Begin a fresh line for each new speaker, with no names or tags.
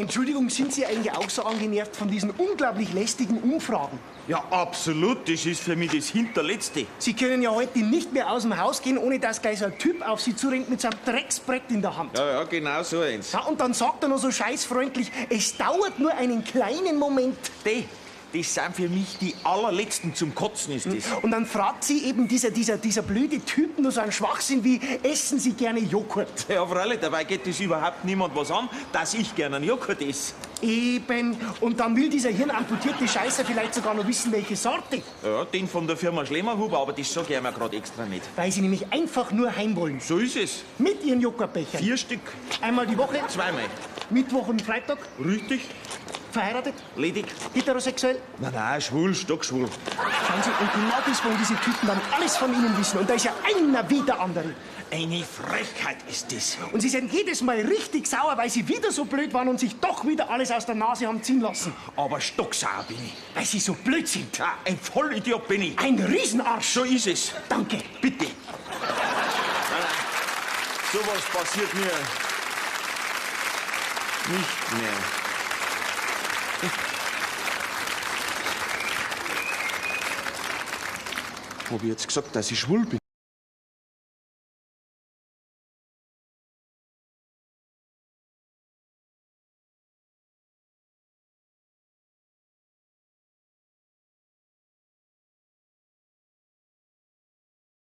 Entschuldigung, sind Sie eigentlich auch so angenervt von diesen unglaublich lästigen Umfragen?
Ja, absolut. Das ist für mich das Hinterletzte.
Sie können ja heute nicht mehr aus dem Haus gehen, ohne dass gleich so ein Typ auf Sie zurennt mit so einem Drecksbrett in der Hand.
Ja, ja, genau so eins.
Ja, und dann sagt er noch so scheißfreundlich, es dauert nur einen kleinen Moment.
Die, das sind für mich die allerletzten zum Kotzen, ist das.
Und dann fragt sie eben dieser blöde Typ nur so einen Schwachsinn wie, essen Sie gerne Joghurt?
Ja, freilich, dabei geht das überhaupt niemand was an, dass ich gerne einen Joghurt esse.
Eben. Und dann will dieser hirnamputierte Scheißer vielleicht sogar noch wissen, welche Sorte.
Ja, den von der Firma Schlemmerhuber, aber das sag ich ihm ja grad extra nicht.
Weil sie nämlich einfach nur heim wollen.
So ist es.
Mit ihren Joghurtbechern.
4 Stück.
Einmal die Woche.
Zweimal.
Mittwoch und Freitag.
Richtig.
Verheiratet?
Ledig.
Heterosexuell?
Nein, nein, schwul, stockschwul.
Schauen Sie, und genau das wollen diese Typen dann alles von Ihnen wissen. Und da ist ja einer wie der andere.
Eine Frechheit ist das.
Und Sie sind jedes Mal richtig sauer, weil Sie wieder so blöd waren und sich doch wieder alles aus der Nase haben ziehen lassen.
Aber stocksauer bin ich.
Weil Sie so blöd sind.
Ja, ein Vollidiot bin ich.
Ein Riesenarsch.
So ist es.
Danke.
Bitte. Nein, nein. Sowas passiert mir nicht mehr. Hab ich jetzt gesagt, dass ich schwul bin?